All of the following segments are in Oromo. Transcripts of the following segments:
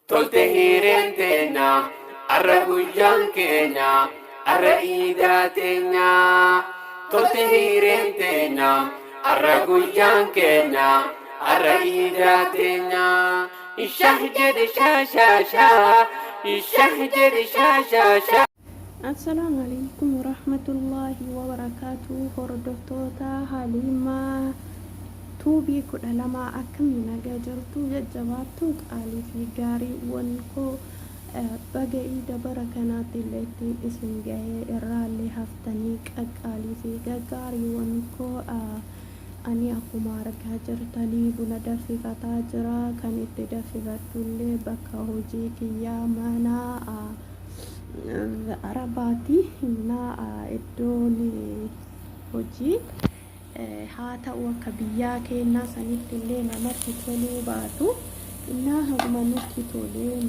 Tolte hireen teenya arra guyyaan keenya arra iidaa teenya. Tolte hireen teenya arra guyyaan keenya arra iidaa teenya. Shah jedhe shaa shaa shaa shah jedhe shaa shaa shaa. Assalaamu alaikum warahmatullaahi wabarakaatu. Hordoftoota Haliimaa Tuubii 12, akkamii nagaa jirtu? Jajjabaattuu qaalii fi gaariiwwan koo, baga iida bara kanaatti illee ittiin isin gahee irraallee haftanii, qaqqaalii fi gaggaariiwwan koo. Ani akkuma argaa jirtanii buna danfifataa jira. Kan itti danfifadhullee bakka hojii kiyyaa mana Arabaati. Innaa iddoon hojii haa ta'u akka biyyaa keennaa sanitti illee namatti toluu baatu, innaa haguma nutti toleen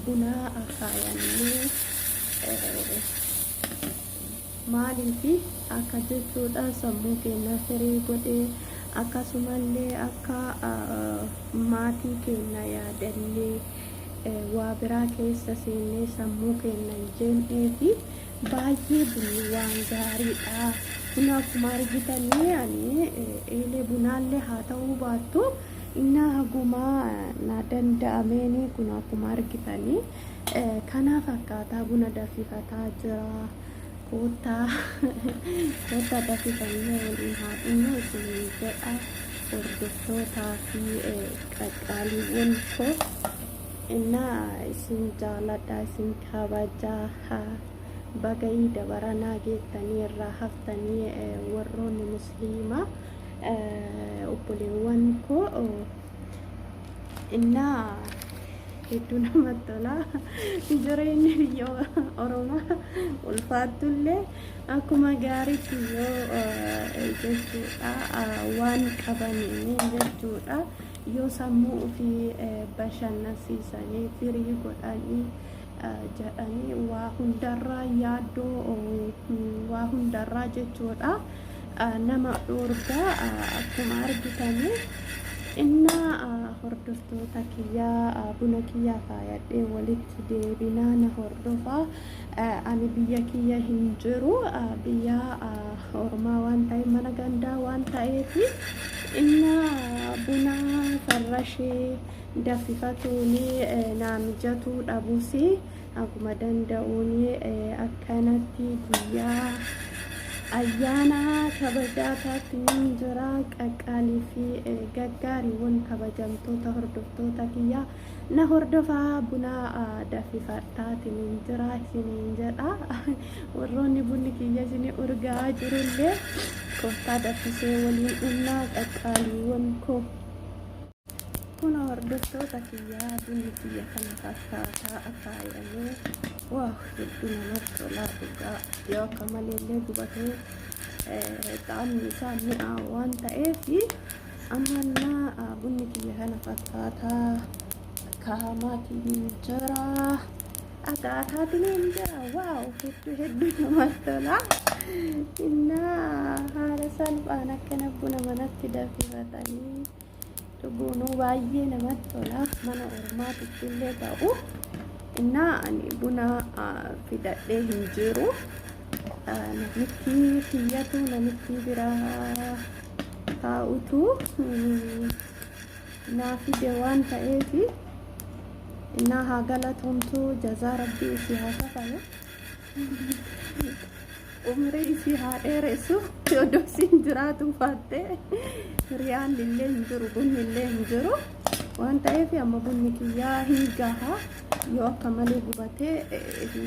buna kaayannee. Maaliif akka jechuudha, sammuu keenya firii godhee, akkasumallee akka maatii keenya yaadannee waa biraa keessa seennee sammuu keenya hin jeeqnee fi baay'ee bunni waan gaariidha. Kun akkuma argitanii ani eelee bunaallee haa ta'uu baattu, innaa haguma na danda'ameeni kun akkuma argitanii kanaaf akkaataa buna danfifataa jira. Koottaa, koottaa, danfifannee waliin haa dhugnu isiniin jedha, hordoftootaa fi qaqqaaliiwwan koo. Innaa isin jaaladha, isin kabajaa. Baga iida baranaa geettanii irraa haftanii, warroonni musliimaa, obboleewwan koo. Innaa hedduu namatti tola. Jireenyi biyya Oromaa ulfaattullee akkuma gaariitti yoo jechuudha waan qabaniin jechuudha, yoo sammuu ofii bashannansiisanii firii godhanii jedhanii, waa hundarraa yaaddoo waa hundarraa jechuudha nama dhoorgaa. Akkuma argitanii, innaa hordoftoota kiyyaa, buna kiyyaa kaayadhee walitti deebinaa, na hordofaa. Ani biyya kiyya hin jiru, biyya ormaa waan ta'eef, mana gandaa waan ta'eef, innaa buna farrashee danfifatuun naa mijatuu dhabus, akkuma danda'uun akkanatti guyyaa ayyaana kabajaataatti niin jira. Qaqqaalii fi gaggaariiwwan kabajamtoota hordoftoota kiyyaa, na hordofaa, buna danfifadhaati niin jira isiniin jedha. Warroonni bunni kiyya isinii urgaa'aa jirullee, koottaa danfisee waliin dhugnaa, qaqqaaliiwwan koo. Kun hordoftoota kiyyaa, bunni kiyya kana fakkaataa faayamee. Wow, hedduu namatti tola dhugaa. Yoo akka maleellee gubatee, xaamni isaa mi'aa waan ta'eef, ammannaa bunni kiyya kana fakkaataa kaa'amaatiin jira. Akkaataatiin jira. Wow, hedduu hedduu namatti tola. Innaa haala salphaan akkana buna manatti danfifatanii dhuguunuu baay'ee namatti tola. Mana ormaatitti illee ta'u, innaa ani buna fidadhee hin jiru. Namitti kiyyatu, namitti biraa taa'utu naa fide waan ta'eef, innaa haa galatoomtu, jazaa rabbii isii haa kafalu, umrii isii haa dheeressu. Odoo isiin jiraatu baatte, riyaalli illee hin jiru, bunni illee hin jiru waan ta'eef, amma bunni kiyyaa hin gaha. Yoo akka malee gubatee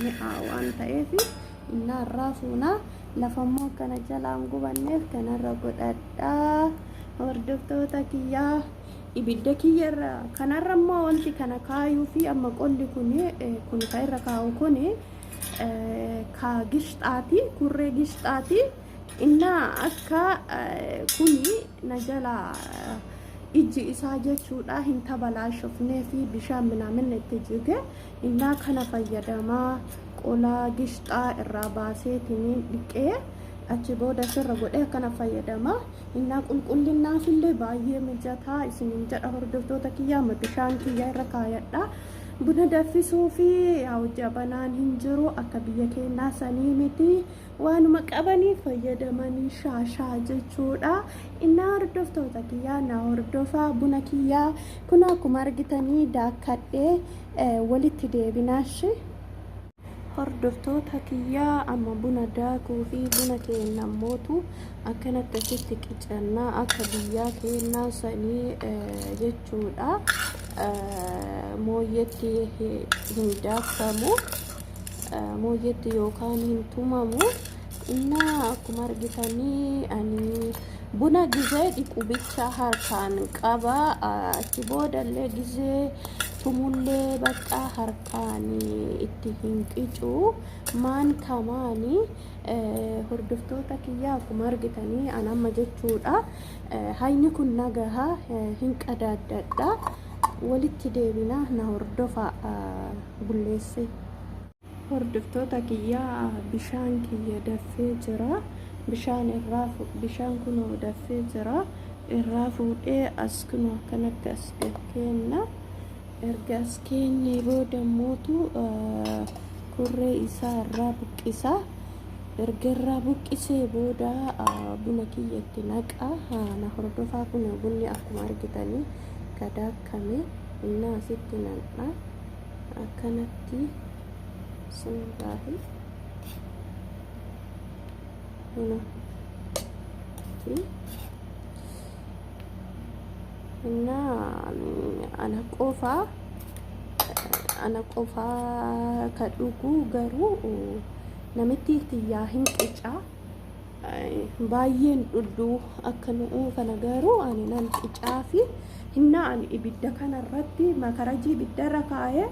mi'aa waan ta'eef, innaa irraa fuuna. Lafa immoo akkana jalaan gubanneef kanarra godhadhaa, hordoftoota kiyyaa. Ibidda kiyya irra kanarra immoo wanti kana kaayuu fi amma qolli kun, kun kan irra kaa'u kun ka gishxaati, kurree gishxaati. Innaa akka kuni na jala ijji isaa jechuudha hin tabalaashofnee fi bishaan minaamin itti jige, innaa kana fayyadamaa. Qola gishxaa irraa baaseetiin dhiqee, achi booda sirra godhee akkana fayyadama. Innaa qulqullinnaafillee baay'ee mijataa isiniin jedha, hordoftoota kiyyaa. Amma bishaan kiyya irra kaayadha. Buna danfisuu fi jabanaan hin jiru akka biyya keenyaa sanii miti. Waanuma qabanii fayyadamanii shaashaa jechuudha. Innaa hordoftoota kiyyaa na hordofaa buna kiyyaa kun akkuma argitanii daakkadhee walitti deebinaashi. Hordoftoota kiyyaa amma buna daakuu fi buna keenya mootu akkanatti asitti qicannaa akka biyyaa keenyaa sanii jechuudha. Mooyyetti hin daakamu, mooyyetti yookaan hin tumamu. Innaa akkuma argitanii ani buna gizee dhiqu bicha harkaan qaba. Achi boodallee gizee tumullee bakka harkaan itti hin qicu maan kamaani. Hordoftoota kiyyaa akkuma argitanii an amma jechuudha. Hayni kun nagaha hin qadaaddadha. Walitti deebina na hordofa bulleesse. Hordoftoota kiyyaa bishaan kiyya daffee jira. Bishaan irraa bishaan kunoo daffee jira. Irraa fuudhee as kunoo akkanatti as kenna. Erga as kennee booda mootu kurree isaa irraa buqqisa. Erga irraa buqqisee booda buna kiyya itti naqa. Na hordofaa kun bunni akkuma argitanii kadaakkame innaa asitti nan'a. Akkanatti bismillaahi buna innaa ana qofaa ka dhugu garuu namitti tiyyaa hin qica. Baay'een dhudduu akka nu'uu kana garuu ani nan qicaa fi hinnaa ani ibidda kanarratti makarajii ibiddarra kaa'ee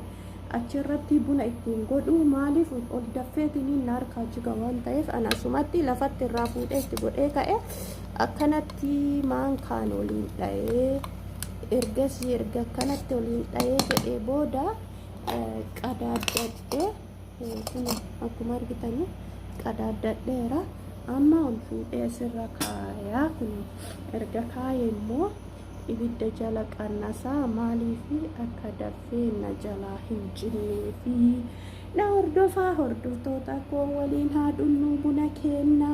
achirratti buna ittiin godhu maaliif ol daffeetiin na harkaa jiga waan ta'eef ana asumatti lafatti irraa fuudhee itti godhee ka'e akkanatti maankaan oliin dha'ee ergasii erga akkanatti oliin dha'ee jedhee booda qadaaddadhee kun akkuma argitanii qadaaddadheera. Amma ol fuudhee asirra kaayaa kun erga kaayee immoo ibidda jala qannasaa maaliif akka daffee na jalaa hin jinneefi. Na hordofaa hordoftoota koo waliin haa dhunnuu buna keenna.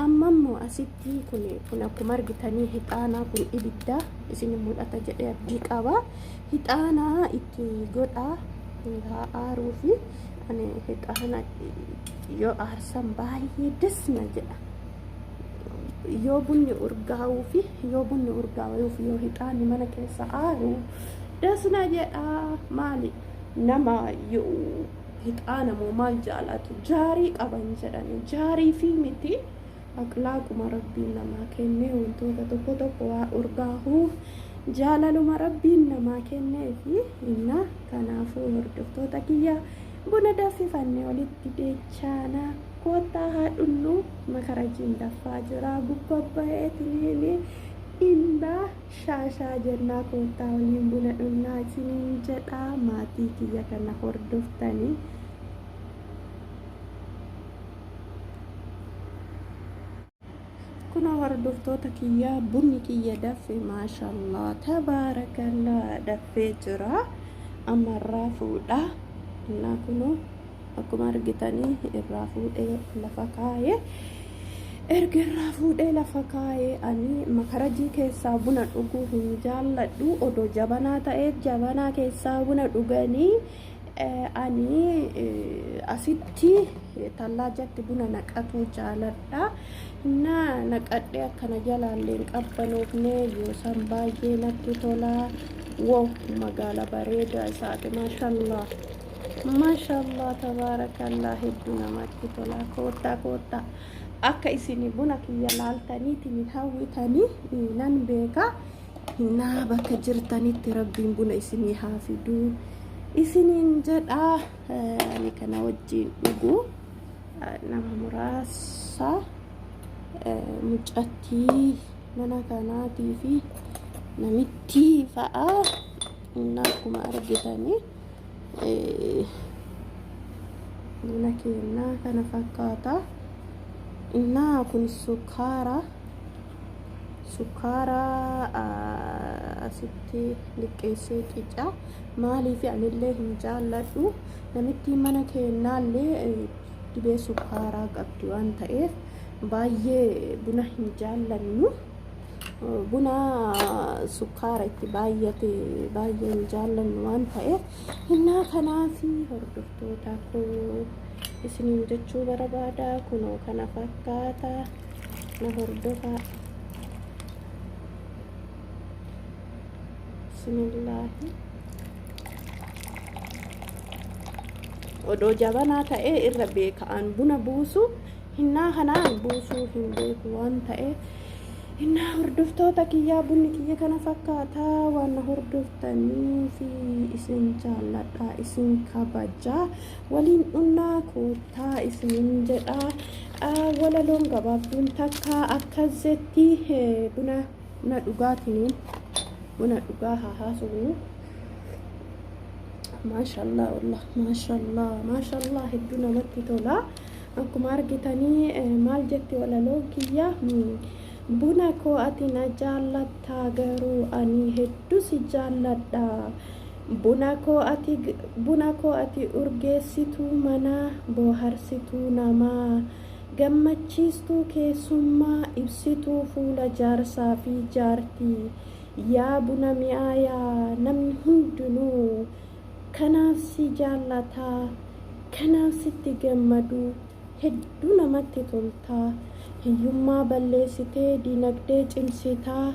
Amma immoo asitti kun kun akkuma argitanii hixaanaa kun ibidda isin mul'ata jedhee abdii qaba. Hixaanaa itti godhaa haa aaruu fi ani hixaana yoo aarsan baay'ee dasna jedha. Yoo bunni urgaa'uu fi yoo bunni urgaa'uu fi yoo hixaanni mana keessa aaru dasna jedha. Maali nama hixaana moo maal jaalatu jaarii qaban jedhani jaarii fi miti aqlaaquma rabbiin namaa kennee wantoota tokko tokko waa urgaa'uu jaalaluma rabbiin namaa kennee fi inna kanaafuu hordoftoota kiyya buna danfifannee walitti deechaana koottaa haa dhunnu makarajiin daffaa jira gubbabbaa'eetiniin innaa shaashaa jennaa koottaa waliin buna dhunnaa isiniin jedha maatii kiyya kana hordoftanii. Kun hordoftoota kiyyaa bunni kiyya daffe maashallaa tabaarakallaa daffee jira. Amma irraa fuudha. Innaa kunoo akkuma argitanii irraa fuudhee lafa kaayee erga irraa fuudhee lafa kaayee ani makarajii keessaa buna dhuguu hin jaalladhu. Odoo jabanaa ta'ee jabanaa keessaa buna dhuganii ani asitti tallaajatti buna naqatuu jaaladha. Innaa naqadhee akkana jalaallee hin qabbanoofne yoo san baay'ee natti tola. Wow magaala bareedaa isaati maashallaa. Maashallaa tabaarakallaa hedduu namatti tola. Koottaa koottaa akka isin buna kiyya laaltaniitiin hawwitanii nan beeka. Innaa bakka jirtanitti rabbiin buna isinii haa fiduu isiniin jedha. Ani kana wajjin dhugu nama muraasa mucattii mana kanaatii fi namittii fa'a. Innaa akkuma argitanii buna keenyaa kana fakkaata. Innaa kun sukkaara. Sukkaara asitti liqqeessee qica. Maaliif anillee hin jaalladhu. Namittiin mana keennaallee dhibee sukkaaraa qabdi waan ta'eef baay'ee buna hin jaallannu. Buna sukkaara itti baay'ate baay'ee hin jaallannu waan ta'eef innaa kanaaf hordoftoota koo isiniin jechuu barbaada. Kunoo kana fakkaata, na hordofaa. Bismillaahi. Odoo jabanaa ta'ee irra beeka'an buna buusu, hinnaa kanaan buusuu hin beeku waan ta'eef. Innaa hordoftoota kiyyaa, bunni kiyya kana fakkaataa. Waan na hordoftanii fi isin jaalladha, isin kabajaa. Waliin dhunnaa koottaa isinin jedha. Walaloon gabaabduun takka akkas jetti. Buna dhugaatiniin buna dhugaa haa haasofnu. Maashallah, wallah, maashallah, maashallah, hedduu namatti tola. Akkuma argitanii, maal jetti walaloon kiyya? Buna koo, ati na jaallattaa, garuu ani hedduu si jaalladha. Buna koo ati, buna koo ati urgeessituu manaa, booharsituu namaa, gammachiistuu keessummaa, ibsituu fuula jaarsaa fi jaartii. Yaa buna mi'aayaa, namni hundinuu kanaaf si jaallataa, kanaaf sitti gammadu. Hedduu namatti toltaa, hiyyummaa balleessitee dinagdee cimsitaa.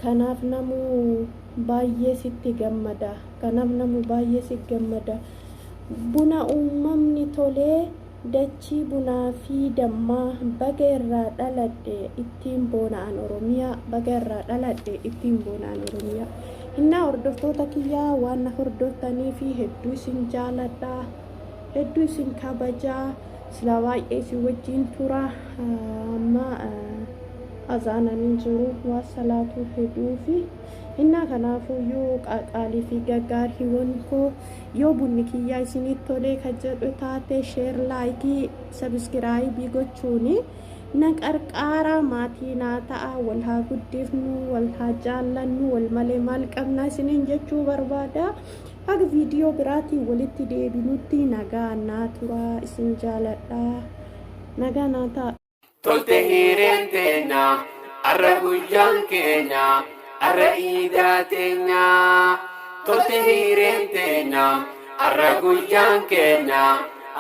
Kanaaf namuu baay'ee sitti gammada, kanaaf namuu baay'ee si gammada. Buna uumamni tolee, dachii bunaa fi dammaa, baga irraa dhaladhe, ittiin boona'an Oromiyaa, baga irraa dhaladhe, ittiin boona'an Oromiyaa. Innaa hordoftoota kiyyaa, waan na hordoftanii fi hedduu isin jaaladha, hedduu isin kabajaa. Silaa baay'ee isin wajjin tura. Amma azaananii jiru waan salaatuu heduu fi innaa kanaafuyyuu qaqaalii fi gaggaariiwwan koo, yoo bunni kiyyaa isinitti tolee kan jedhu taate, share, like, subscribe gochuuni na qarqaaraa, maatii naa ta'a. Wal haa guddifnu, wal haa jaallannu, wal malee maal qabna isiniin jechuu barbaada. Haga viidiyoo biraatiin walitti deebinutti nagaa naa tura. Isin jaaladha, nagaa naa ta'a. Tolte hireen teenya, arra guyyaan keenya, arra iidaa teenya. Tolte hireen teenya, arra guyyaan keenya,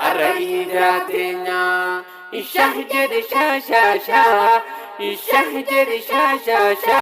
arra iidaa teenya. Shah jedhe shaa shaa shaa, shah jedhe shaa shaa shaa.